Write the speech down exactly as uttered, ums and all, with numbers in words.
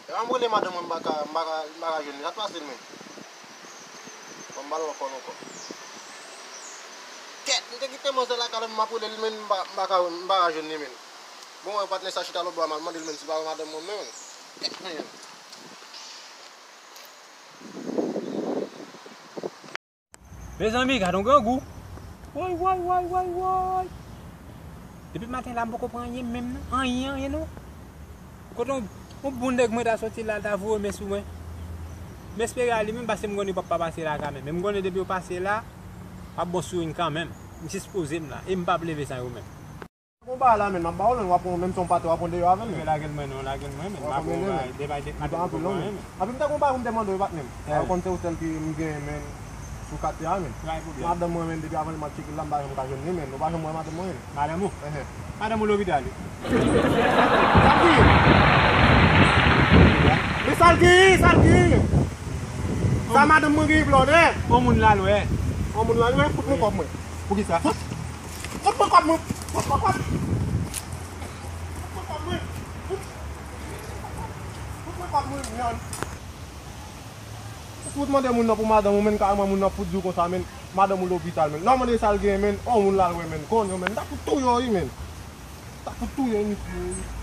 An m rele madanm mwen, m pa ka, m pa ka, m pa ka jwenn li. Sa t pase l menm? Bon, m ba l yon kòl ankò. Kèt, m te kite manzè lakay la, m ap rele l, men m pa, m pa ka, m pa ka jwenn li, men. Bon, wè, patnè sa chita lòtbò a, m al mande l, men, si l pa wè madanm mwen, men. Kèt, men. Mezanmi, gad yon grangou. Woy, woy, woy, woy, woy. Depi maten la, m poko pran anyen menm non. Anyen, anyen non. Kote yon, yon bon nèg mwen ta soti la, l ta voye men sou mwen. M espere a li menm, paske m konnen yo p ap pa pase la kanmenm. Men m konnen depi yo pase la, p ap bon sou youn kanmenm. M dispoze m la, e m p ap leve san yo menm. Konba la, men, m ap ba w lòn, w ap pran menm si w pa te, w ap pran deyò avè l, men. Lage l mwen non, lage l mwen, men. W ap pran menm, men. Li pa anpil non, men. Anpil m te konba pou m te mande w, patnè m. Ou konn se ou sèl ki m genyen, men, sou katye a, men. Madanm mwen, men, depi avan m ap tcheke l la, m pa janm ka jwenn li, men. Ou pa janm wè madanm mwen, men. Madanm ou? Ehe. Madanm ou lopital, wi. Salgi! Men Salgi, Salgi! Sa madanm mwen genyen pou lòd, en? On moun la lwen. On moun la lwen, fout mwen kòb mwen. Poukisa? Fout mwen kòb mwen! Fout mwen kòb mwen! Fout mwen kòb mwen! Fout mwen kòb mwen, myann! Fout mande moun nan pou madanm ou, men, kareman moun nan fout di w konsa, men, madanm ou lopital, men. Lè w mande sa l genyen, men, on moun la lwen, men, konn yo, men, ta fout touye w, wi, men. Ta fout touye misye, wi.